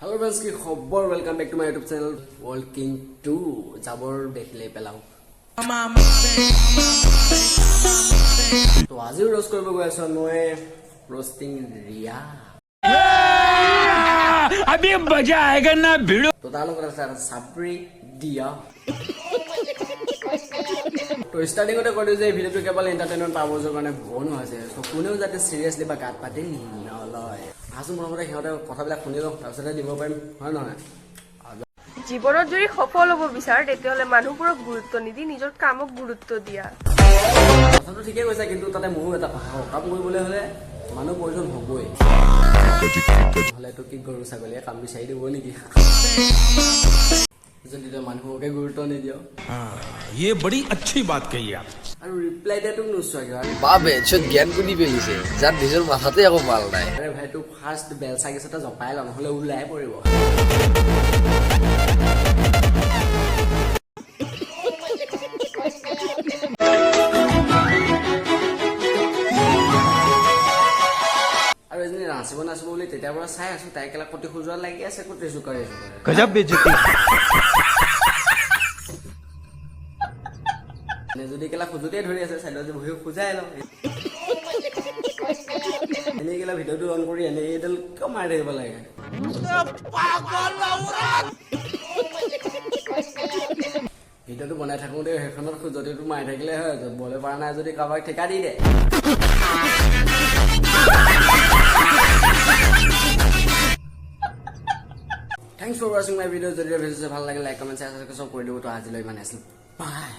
Hello' friends, কি খবৰ? Welcome back to my YouTube channel World King 2। জাবৰ দেখিলে পেলাওঁ। তো আজিও ৰ'ষ্ট কৰিব গৈ আছোঁ মই, ৰ'ষ্টিং ৰিয়া। अभी मजा आएगा ना भिड़ो। তো তাৰ লগত আছে এটা চাপৰি দিয়া। তো ষ্টাৰ্টিঙতে কৈ দিওঁ যে এই ভিডিঅ'টো কেৱল এণ্টাৰটেইনমেণ্ট পাৰ্পজৰ কাৰণে বনোৱা হৈছে। ত' কোনেও যাতে চিৰিয়াছলি বা গাত পাতি নলয়। আছোন, প্ৰথমতে সিহঁতে কথাবিলাক শুনি লওঁ, তাৰপিছতহে দিব পাৰিম, হয় নহয়? জীৱনত যদি সফল হ'ব বিচাৰ, তেতিয়াহ'লে মানুহবোৰক গুৰুত্ব নিদি নিজৰ কামক গুৰুত্ব দিয়া। কথাটো ঠিকেই কৈছা, কিন্তু তাতে মোৰো এটা কথা কওঁ। কাম কৰিবলৈ হ'লে মানুহ প্ৰয়োজন হ'বই। নহ'লেতো কি গৰু ছাগলীয়ে কাম বিচাৰি দিব নেকি, যদি তই মানুহকে গুৰুত্ব নিদিয়? ये बड़ी अच्छी बात कही आप। আৰু ৰিপ্লাই দিয়াটোক নোচোৱা কিয়? বা বেঞ্চত জ্ঞান কোনি পেলিছে, যাৰ নিজৰ মাথাতে একো মাল নাই। আৰে ভাই, তোক ফাৰ্ষ্ট বেলচা গেছ এটা জপাই ল, নহ'লে ওলাই পৰিব। আৰু এজনী নাচিব নাচিব বুলি তেতিয়াৰ পৰা চাই আছো, তাই কেলা কটি খোজোৱা লাগি আছে, কটি জোকাৰি জোকাৰি। गजब बेइज्जती। এনে যদি কেলা খোজোতেই ধৰি আছে, চাইডত যে বহি খোজাই লওঁ। এনেই কেলা ভিডিঅ'টো অন কৰি এনেই এইডাল কিয় মাৰি থাকিব লাগে? ভিডিঅ'টো বনাই থাকোঁতে সেইখনত খোজতিটো মাৰি থাকিলে হয়, বলে পৰা নাই যদি কাৰোবাক ঠিকা দি দে। Thanks for watching my video. যদি ভিডিঅ' ভাল লাগে, লাইক, কমেণ্ট, শ্বেয়াৰ চব কৰি দিব। তো আজিলৈ ইমান আছিল, বাই।